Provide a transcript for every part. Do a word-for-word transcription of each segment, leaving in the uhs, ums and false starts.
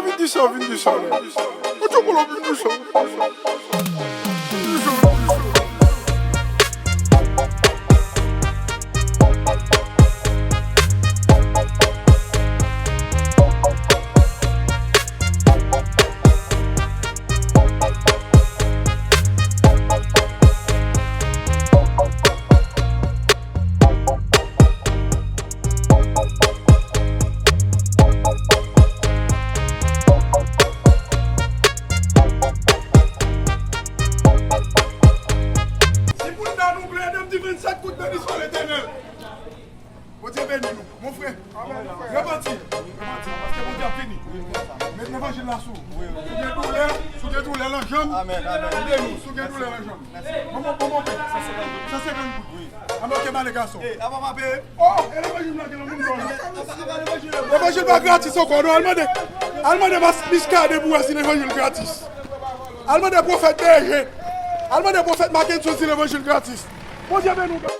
Vin disan, vin disan. Otjokolo, vin disan. Vin disan. Si pou n ta nou ple, n ap di vennsèt kout benisman Letènèl. Bondye beni nou. Mon frè, repanti. Repanti, paske Bondye ap vini. Met levanjil la sou ou. Si w gen doulè, si w gen doulè nan janm, ede nou. Si w gen doulè nan janm. Bon, bon, bon, bon. San senkant goud. Ann oke, ba le gason. Oh, e levanjil la gen moun dòmi. Levanjil pa gratis ankò, non, al mande. Al mande Mas Miskaden pou wè si levanjil gratis. Al mande pwofèt Beje. Al mande pwofèt Mackenson si levanjil gratis. Bondye beni w.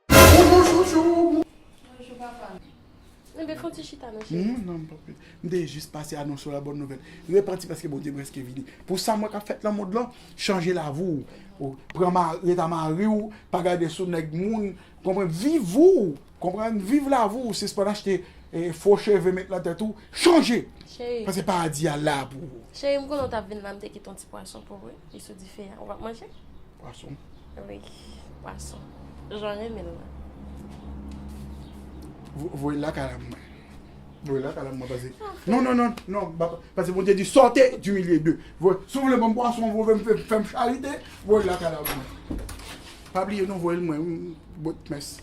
Bonjou, chouchou. Bonjou, papa. Enben, fè yon ti chita, non, cheri. Hmm, non, m pa pe-, m te jis pase anonse w la bòn nouvèl. Repanti paske Bondye prèske vini. Pou sa m wè k ap fèt nan mond lan, chanje lavi w. Ou pran ma-, ret a mari w, pa gade sou nèg moun. Konprann, viv ou. Konprann, viv lavi w. Sispann achte, eh, fo cheve met nan tèt ou. Chanje. Cheri. Paske paradi a la pou ou. Cheri, m konnen w t ap vin la, m te kite yon ti pwason pou ou, wi. Li sou dife a. Ou p ap manje? Pwason. Wi, pwason. Jan renmen l la. Vo-, voye l lakay la pou mwen. Voye l lakay la pou mwen, pase. Non, non, non, non, pa-, pase Bondye di, sortez du milieu d'eux. Voye, si w vle ban m pwason, voye m fè, fè m charite, voye l lakay la pou mwen. Pa bliye non, voye l mwen, wi, bòt mès.